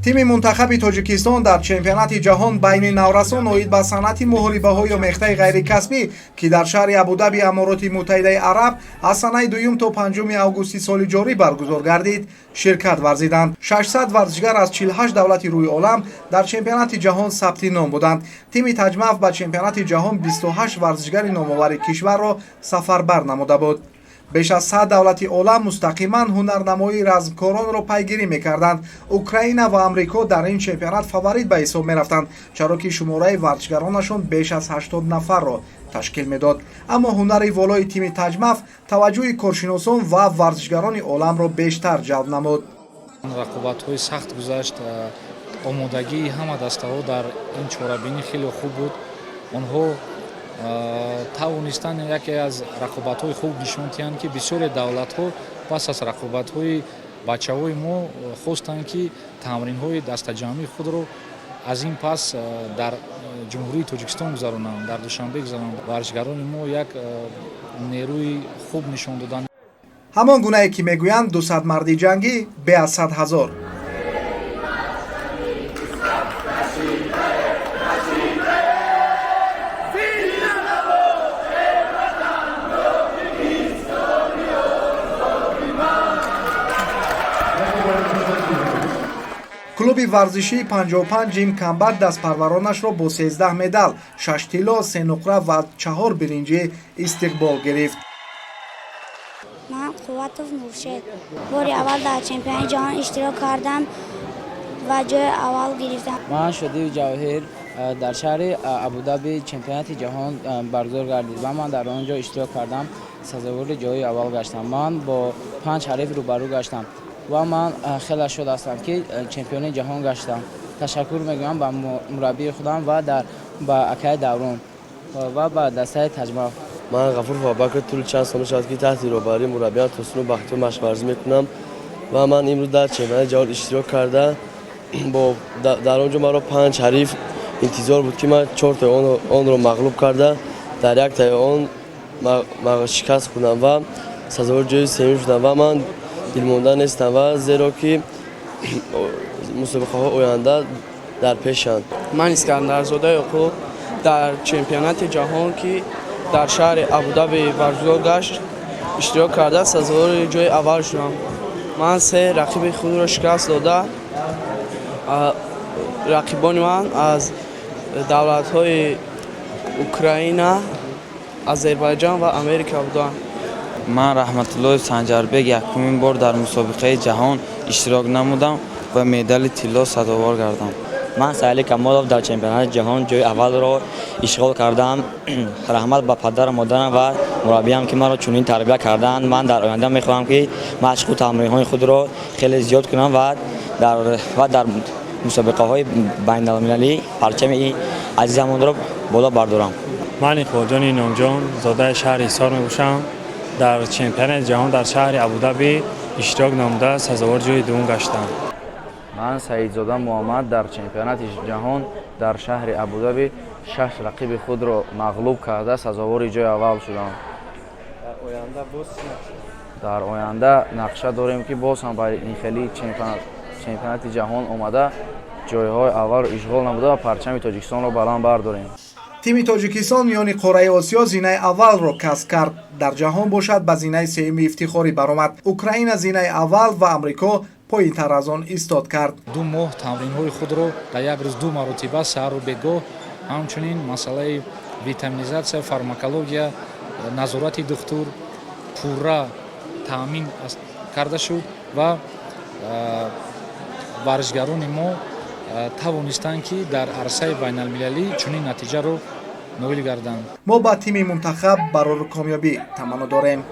Тими мунтахаби Тоҷикистон дар чемпионати ҷаҳон байни наврасон оид ба санъати муҳорибаҳои омехтаи ғайрикасбӣ, ки дар шаҳри Абудаби Амороти Муттаҳидаи Араб аз санаи 2 то 5 августи соли ҷорӣ баргузор гардид, ширкат варзиданд. 600 варзишгар аз 48 давлати рӯи олам дар чемпионати ҷаҳон сабти ном буданд. Тими Таҷмаф ба чемпионати ҷаҳон 28 варзишгари номовари кишварро сафарбар намуда буд. Беш аз 100 давлати олам мустақиман ҳунарнамоии размкоронро пайгирӣ мекарданд. Украина ва Амрико дар ин чемпионат фаворит ба ҳисоб мерафтанд, чаро ки шумораи варзишгаронашон беш аз 80 нафарро ташкил медод. Аммо ҳунари волои тими Таҷмаф таваҷҷӯҳи коршиносон ва варзишгарони оламро бештар ҷалб намуд. Рақобатҳои сахт гузашт. Омодагии ҳама дастаҳо дар ин чорабинӣ хеле хуб буд. Онҳо тавонистанд яке аз рақобатҳои хуб нишон диҳанд, ки бисёре давлатҳо пас аз рақобатҳои бачаҳои мо хостанд, ки тамринҳои дастаҷамъии худро аз ин пас дар Ҷумҳурии Тоҷикистон гузаронанд, дар Душанбе гузаронанд. Варзишгарони мо як нерӯи хуб нишон доданд. Ҳамон гунае ки мегӯянд, 200 марди ҷангӣ бе аз 100 000. Клуби варзишии 55 Ҷим Камбат дастпарваронашро бо 13 медал, 6 тилло, 3 нуқра ва 4 биринҷӣ истиқбол гирифт. Ман Қувватов Муршед, бори аввал дар чемпионати ҷаҳон иштирок кардам ва ҷои аввал гирифтам. Ман Шодиев Ҷавоҳир, дар шаҳри Абудаби чемпионати ҷаҳон баргузор гардид ва ман дар он ҷо иштирок кардам, сазовори ҷои аввал гаштам. Ман бо панҷ ҳариф рӯбарӯ гаштам ва ман хеле шод ҳастам, ки чемпиони ҷаҳон гаштам. Ташаккур мегӯям ба мураббии худам ва ба акаи Даврон ва ба дастаи Таҷмаф. Ман Ғафуров Абубакр, тӯли чанд сол мешавад, ки таҳти роҳбарии мураббиям Тосуну Бахтиёр машқварзӣ мекунам ва ман имрӯз дар чемпионати ҷаҳон иштирок карда, бо дар он ҷо маро панҷ ҳариф интизор буд, ки ман чортаи онро мағлуб карда, дар яктаи он шикаст хӯрдам ва сазовори ҷои сеюм шудам. Ва ман дилмонда нестам ва зеро ки мусобиқаҳои оянда дар пешанд. Ман Искандарзода Ёқуб, дар чемпионати ҷаҳон, ки дар шаҳри Абудаби баргузор гашт, иштирок карда, сазовори ҷои аввал шудам. Ман се рақиби худро шикаст дода. Рақибони ман аз давлатҳои Украина, Озарбойҷон ва Америка буданд. Ман Раҳматуллоев Санҷарбек, якумин бор дар мусобиқаи ҷаҳон иштирок намудам ва медали тилло сазовор гардам. Ман Саили Камолов, дар чемпионати ҷаҳон ҷои аввалро ишғол кардам. Раҳмат ба падару модарам ва мураббиям, ки маро чунин тарбия карданд. Ман дар оянда мехоҳам, ки машқу тамринҳои худро хеле зиёд кунам ва дар мусобиқаҳои байналмилалӣ парчами азизамонро боло бардорам. Ман Иқболҷони Иномҷон, зодаи шаҳри Ҳисор мебошам. Дар чемпионати ҷаҳон дар шаҳри Абудаби иштирок намуда, сазовори ҷои дуюм гаштам. Ман Саидзода Муҳаммад, дар чемпионати ҷаҳон дар шаҳри Абудаби шаш рақиби худро мағлуб карда, сазовори ҷои аввал шудам. Дар оянда нақша дорем, ки боз ҳам ба ин хели чемпионати ҷаҳон омада, ҷойҳои аввалро ишғол намуда ва парчами Тоҷикистонро баланд бардорем. Тими Тоҷикистон миёни қораи Осиё зинаи аввалро касб кард. Дар ҷаҳон бошад, ба зинаи сеюми ифтихорӣ баромад. Украина зинаи аввал ва Амрико поинтар аз он истод кард. 2 моҳ тамринҳои худро дар як рӯз ду маротиба, саҳару бегоҳ, ҳамчунин масъалаи витаминизатсия, фармакология, назорати духтур пурра таъмин карда шуд ва варзишгарони мо тавонистанд, ки дар арсаи байналмилалӣ чунин натиҷаро ноил гарданд. Мо ба тими мунтахаб барору комёбӣ таманно дорем.